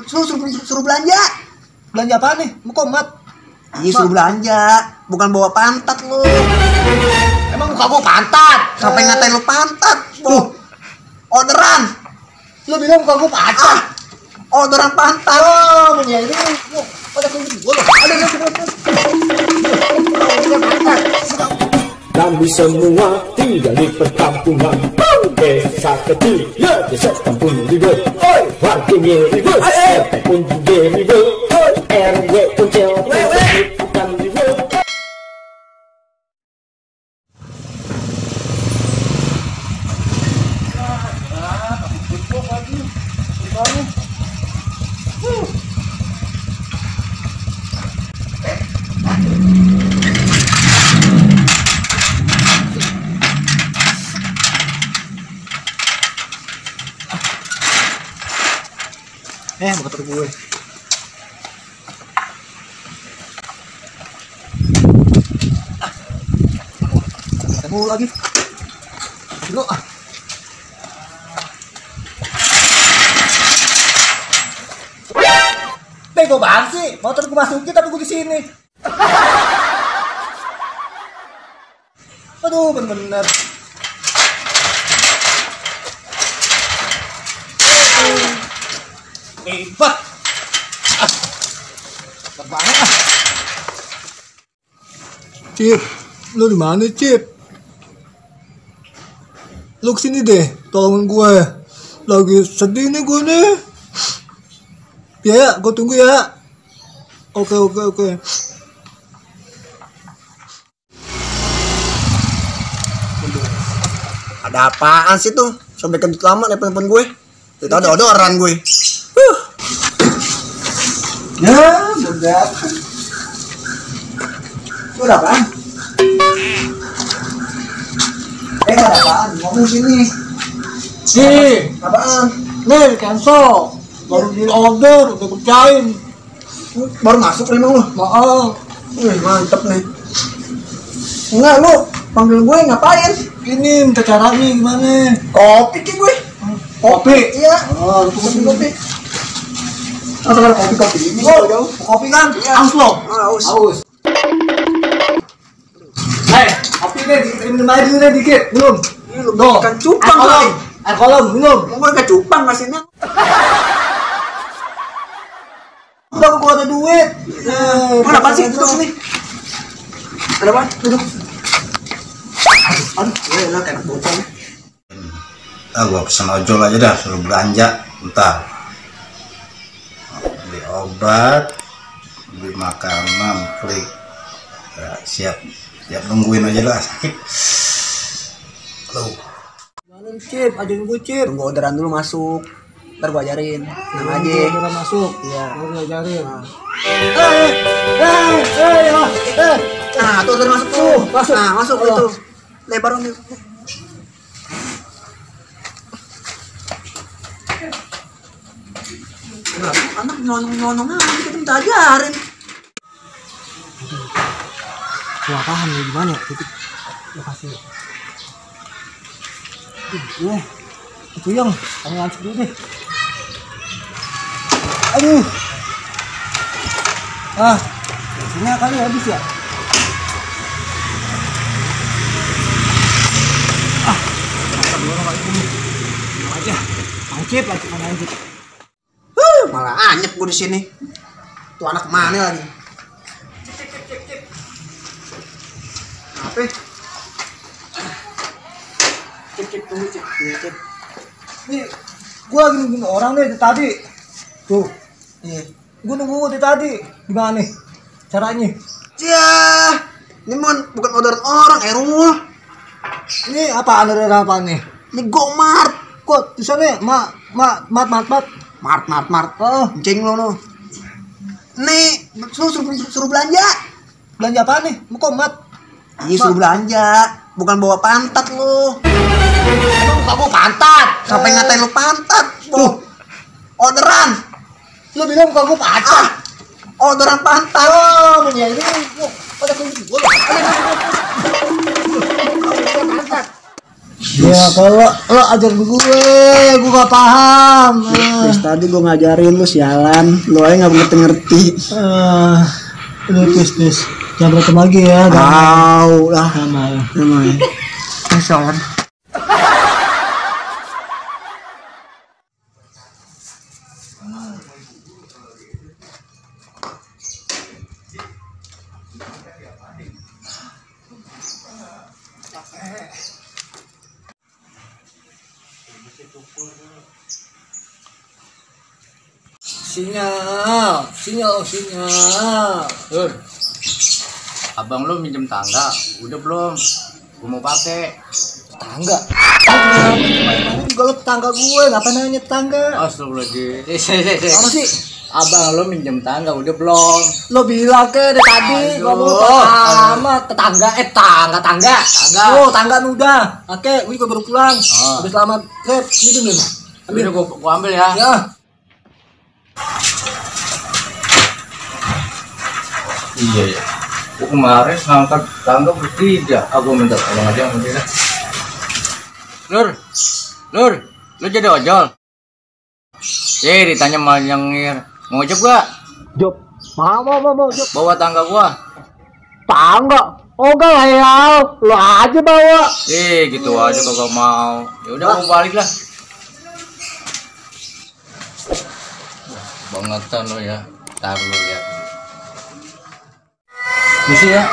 Suruh belanja. Belanja apa nih? Muka mat. Iya suruh belanja, bukan bawa pantat lu. Emang muka gua pantat? Sampai ngatain lu pantat. Orderan. Lu bilang muka gua pantat. Orderan pantat. Oh, ya ini. Ada kunci gua. Ada Kami semua tinggal di perkampungan, desa kecil, ya desa kampung ribut, warganya ribut, RT pun juga ribut, RW pun cewek, bukan ribut. motor gue. Ketemu lagi. Dulu ah. Bego banget sih, motor gue masukin tapi gue di sini. Aduh, bener-bener. Hebat. Hebat banget ah. Cip, lu di mana Cip? Lu kesini deh, tolongin gue. Lagi sedih nih gue nih. Ya, gue tunggu ya. Oke. Ada apaan sih tuh? Sampai kentut lama nelpon gue. Itu ada odoran gue. Ya, udah. Itu ada apaan? Ada apaan? Ngomong sini. Nih, apaan? Nih, cancel. Baru di order, udah kerjain. Baru masuk emang lu? Maaf. Wih, mantep nih. Enggak, lu panggil gue ngapain? Ini minta caranya gimana? Kopi ki gue. Kopi? Iya. Oh, lu kopi. Atau kalau kopi ini jauh. Kopi kan? Iya. Aus lo? Aus. Hei, kopi deh, minum air dulu deh dikit. Belum? Belum. Kan cupang kali. Air kolom, minum. Gue kan cupang mesinnya. Udah gue ada duit. Mana apaan sih? Duduk sini. Ada apaan? Duduk. Aduh, gue lah kayak bocah. Gua pesen ojol aja dah, suruh belanja bentar. Beli obat, beli makanan, klik. Ya, siap nungguin aja lah. Halo. Jangan Cip, ajarin gue Cip. Tunggu orderan dulu masuk. Ntar gue ajarin. Tenang aja. Orderan masuk. Iya. Baru ajarin. Nah, tuh orderan masuk tuh. Masuk. Nah, masuk itu. Lebar nih. Anak nyonong aja kita minta ajarin. Wah, paham nih gimana ya? Titik lokasi. Itu yang kamu langsung dulu deh. Aduh. Sini kali habis ya. Aja. Angkip lagi mana anjir. Malah anyep gue di sini. Tuh anak mana lagi? Cip. Apa? Cip tunggu Cip. Nih, gue lagi nungguin orang nih dari tadi. Tuh. Iya. Gue nunggu dari tadi. Gimana nih caranya? Yah, ini bukan orderan orang, Erul. Ini apa apaan nih? Ini Gomart. Kok tulisannya mat. Mart. Oh, ceng lo. Nih, suruh belanja. Belanja apa nih? Muka mat. Iya, suruh belanja, bukan bawa pantat lo. Emang muka gua pantat? Sampai ngatain lu pantat. Orderan. Lu bilang muka gua pantat. Orderan pantat. Oh, ya ini. Ada kunci gua. Ada pantat. Ya kalau lo ajar gue gak paham. Bis tadi gue ngajarin lu sialan, lu aja nggak ngerti. Udah bis. Jangan berantem lagi ya. Tahu lah. Damai. Sialan. Sinyal. Abang lu minjem tangga, udah belum? Gue mau pakai. Tangga. Juga lo tetangga gue, ngapain nanya tetangga? Astagfirullahaladzim. Apa sih? Abang lu minjem tangga, udah belum? Lo bilang ke dari tadi ngomong sama tetangga, tangga. Oh, tangga udah. Oke, gue baru pulang. Udah selamat. Ini nih. Udah gue ambil ya. Ya. Iya ya. Gue kemarin ngangkat tangga bertiga. Aku minta tolong aja sama dia. Nur, lu jadi ojol? Ditanya malah nyengir. Mau ojek gak? Job. Mau Job. Bawa tangga gua. Tangga. Oh enggak ya. Lo aja bawa. Gitu aja kagak mau. Ya udah mau balik lah. Bangetan lo ya. Tar lu lihat. Bisa ya.